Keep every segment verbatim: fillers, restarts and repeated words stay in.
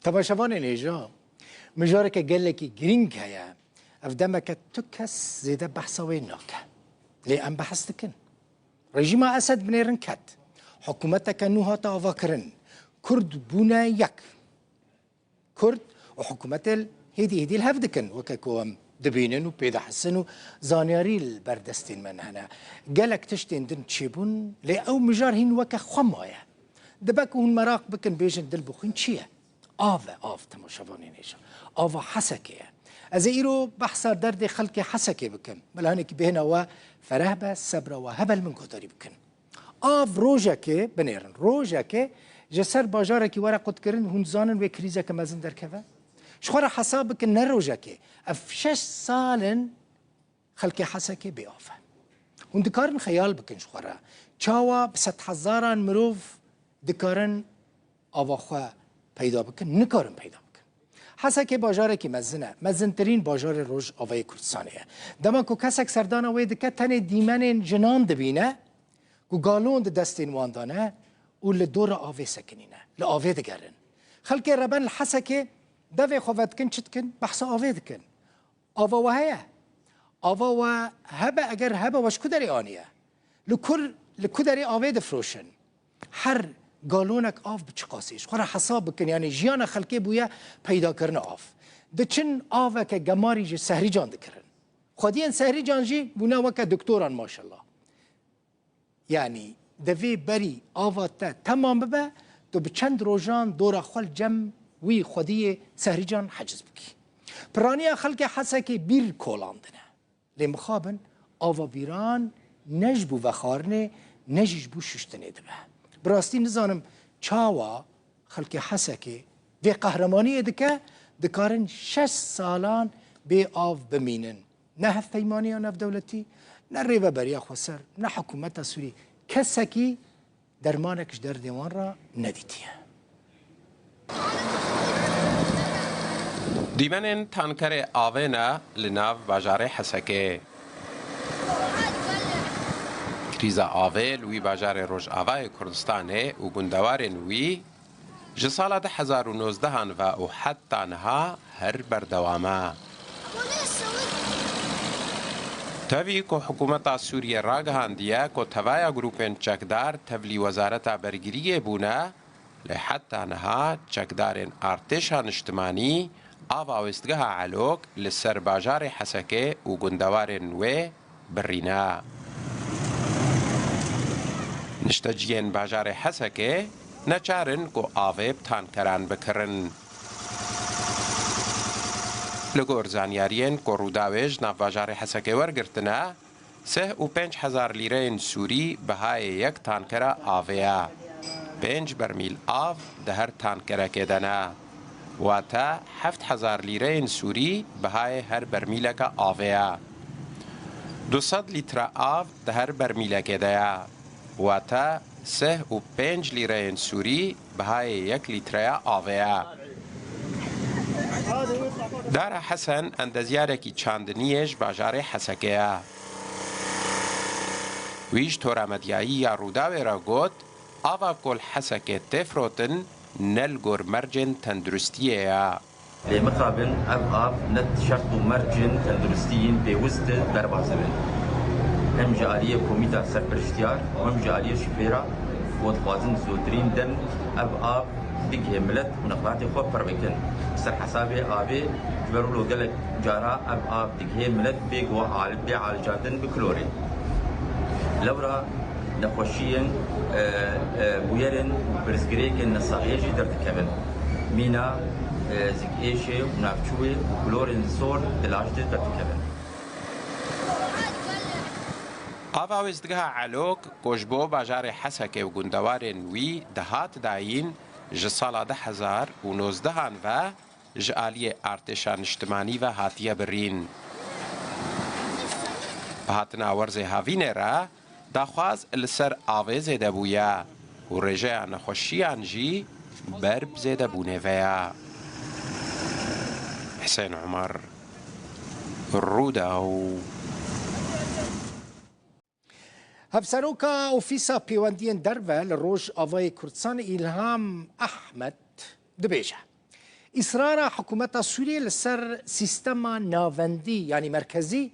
Temaşevanên hêja, mijareke gelekî girîng heye. Ev demeke tu kes zêde behsa wê nake. Lê em behs dikin. Rejîma Esed binêrin ket. Hikûmeteke nû hate avakirin. Kurd bûne yek. Kurd û hikûmetê hêdî hêdî li hev dikin, weke ku em dibînin û pê dihesin û zanyarî li ber destên me hene. Gelek tiştên din çêbûn, lê ew mijar hîn weke xwe maye. Dibe ku hûn meraq bikin, bêjin, Dilbixwîn çi ye? Av e, av, temaşevanên hêja. Ava Hesekê ye. Ez ê îro behsa derdê xelkê Hesekê bikim. Bila hinekî bêhna we fereh be, sebra we hebe, li min guhdarî bikin. Av rojekê, binêrin, rojekê ji ser bajarekî were qutkirin, hûn dizanin wê krîzeke mezin derkeve? Ji xwe re hesab bikin, ne rojekê. Ev şeş sal in xelkê Hesekê bê av e. Hûn dikarin xeyal bikin ji xwe re. Çawa bi sedhezaran mirov dikarin ava xwe peyda bikin? Nikarin peyda bikin. Hesekê bajarekî mezin e. Mezintirîn bajarê Rojavayê Kurdistanê ye. Dema ku kesek serdana wê dike, tenê dîmenên jinan dibîne ku galon di destên wan de ne û li dora avê sekinîne. Li avê digerin. Xelkê reben li Hesekê devê xwe vedikin, çi dikin? Behsa avê dikin. Ava we heye? Ava we hebe, eger hebe, we ji ku derê aniye? Li kur, li ku derê avê difroşin? Her galonek av bi çi qasî? Ji xwe re hesab bikin, yanî jiyana xelkê bûye peydakirina av. Diçin aveke gemarî ji Sehrîcan dikirin. Xwediyên Sehrîcan jî bûne weke doktoran, maşallah. Yanî divê berî ava te temam bibe, tu bi çend rojan dora xwe li cem wî xwediyê Sehrîcan heciz bikî. Piraniya xelkê Hesekê bîr kolandine. Lê mixabin, ava bîran ne ji bo vexwarinê, ne jî ji bo şuştinê dibe. Bi rastî nizanim çawa xelkê Hesekê vê qehremaniyê dike, dikarin şeş salan bê av bimînin. Ne hevpeymaniya navdewletî, ne rêveberiya xweser, ne hikûmeta Sûrî, kesekî dermanek ji derdê wan re nedîtiye. Dîmenên tankerê avê ne li nav bajarê Hesekê. Krîza avê li wî bajarê Rojavayê Kurdistanê û gundewarên wî ji sala du hezar û nozdeh an ve û heta niha her berdewam e. Tevî ku hikûmeta Sûriyê ragihandiye ku tevaya grûpên çekdar tevlî Wezareta Bergiriyê bûne, lê heta niha çekdarên Artêşa Niştimanî ava wêstgeha Elok li ser bajarê Hesekê û gundewarên wê birîne. Nişteciyên bajarê Hesekê neçar in ku avê bi tankeran bikirin. Li gor zanyariyên ku Rûdawê ji nav bajarê Hesekê wergirtine, sih û pênc hezar lîreyên Sûrî bihayê yek tankera avê ye. Pênc bermîl av di her tankerekê de ne. Wate heft hezar lîreyên Sûrî bihayê her bermîleke avê ye. Du sed lître av di her bermîlekê de ye. Wate sih û pênc lîreyên Sûrî bihayê yek lîtreya avê ye. Dara Hesen endezyarekî çandiniyê ji bajarê Hesekê ye. Wî ji tora medyayî ya Rûdawê re got, ava ku li Hesekê tê firotin ne li gor mercên tenduristiyê ye. Lê mixabin ev av ne şert û mercên tenduristî yên pêwist derbas dibin. Hem ji aliyê komîta serpiriştiyar û hem ji aliyê şofêra ku dixwazin zûtirîn dem ev av digihê milet û nexwelatê xwe pir bikin. Ser hesabê avê, ji ber wilo gelek cara ev av digihê milet bê go-, bê alicandin bi klorê. Lewra nexweşiyên, e, e, bûyerên û pirsgirêkên nesaxiyê jî derdikevin. Mîna, e, zikêşê û navçûyê û klorên sor di laj de derdikevin. Ava wêstgeha Elok, ku ji bo bajarê Hesekê û gundewarên wî dihat dayîn, ji sala du hezar û nozdeh an ve ji aliyê Artêşa Niştimanî ve hatiye birîn. Bi hatina werzê havînê re daxwaz li ser avê zêde bûye û rêjeya nexweşiyan jî ber bi zêdebûnê ve ye. Hisên Umar, Rûdaw. Hevseroka Ofîsa Pêwendiyên Derve li Rojavayê Kurdistanê Îlham Ehmed dibêje, Îsrara hikûmeta Sûriyê li ser sîstema navendî, yanî merkezî,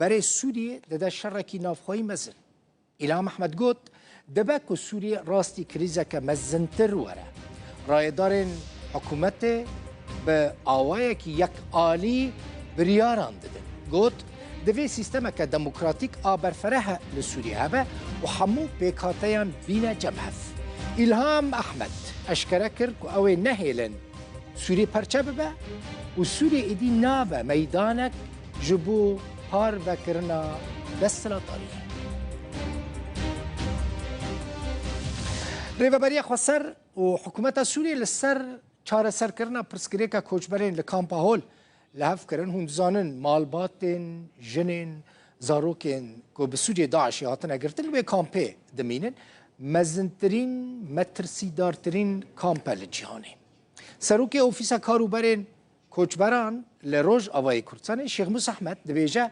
berê Sûriyê dide şerekî navxweyî mezin. Îlham Ehmed got, dibe ku Sûriyê rastî krîzeke mezintir were. Rayedarên hikûmetê bi awayekî yekalî biryaran didin. Got, divê sîstemeke demokratîk a berfereh li Sûriyê hebe û hemû pêkhateyan bîne cem hev. Îlham Ehmed eşkere kir ku ew ê nehêlin Sûriyê perçe bibe û Sûriyê êdî nabe meydanek ji bo parvekirina desthilatdariyê. Rêveberiya Xweser û hikûmeta Sûriyê li ser çareserkirina pirsgirêka koçberên li kampa Hol li hev kirin. Hûn dizanin, malbatên, jinên, zarokên ku bi sûcê DAIŞê hatine girtin li wê kampê dimînin. Mezintirîn, metirsîdartirîn kamp e li cîhanê. Serokê Ofîsa Karûberên Koçberan li Rojavayê Kurdistanê Şêx Musa Ehmed dibêje,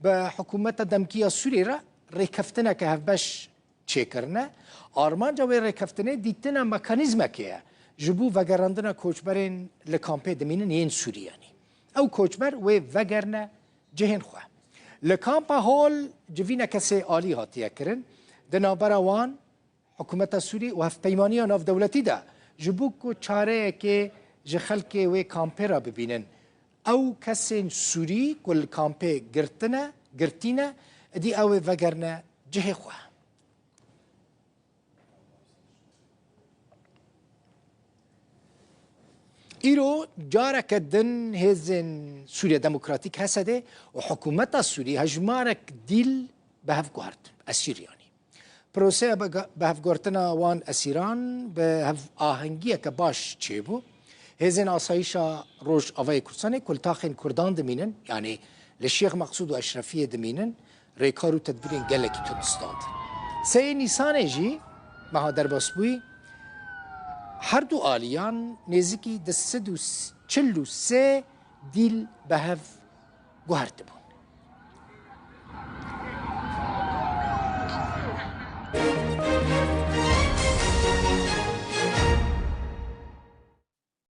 bi hikûmeta demkî ya Sûriyê re rêkeftineke hevbeş çêkirine. Armanca wê rêkeftinê dîtina mekanîzmekê ye ji bo vegerandina koçberên li kampê dimînin yên Sûrî, yanî ew koçber wê vegerine cihên xwe. Li kampa Hol civîneke sê alî hatiye kirin. Di navbera wan, hikûmeta Sûrî û hevpeymaniya navdewletî de ji bo ku çareyekê ji xelkê wê kampê re bibînin, ew kesên Sûrî ku li kampê girtine, girtîne, êdî ew ê vegerine cihê xwe. Îro careke din hêzên Sûriye Demokratîk, H S D, û hikûmeta Sûrî hejmarek dîl bi hev guhert, esîr yanî. Proseya bi-, bihevgortina wan esîran bi hevahengiyeke baş çêbû. Hêzên asayîşa Rojavayê Kurdistanê ku li taxên Kurdan dimînin, yanî li Şêx Meqsûd û Eşrefiyê dimînin, rêkar û tedbîrên gelekî tund standin. Sê Nîsanê jî meha derbasbûyî, her du aliyan nêzîkî du sed û çil û sê dîl bi hev guhertibû.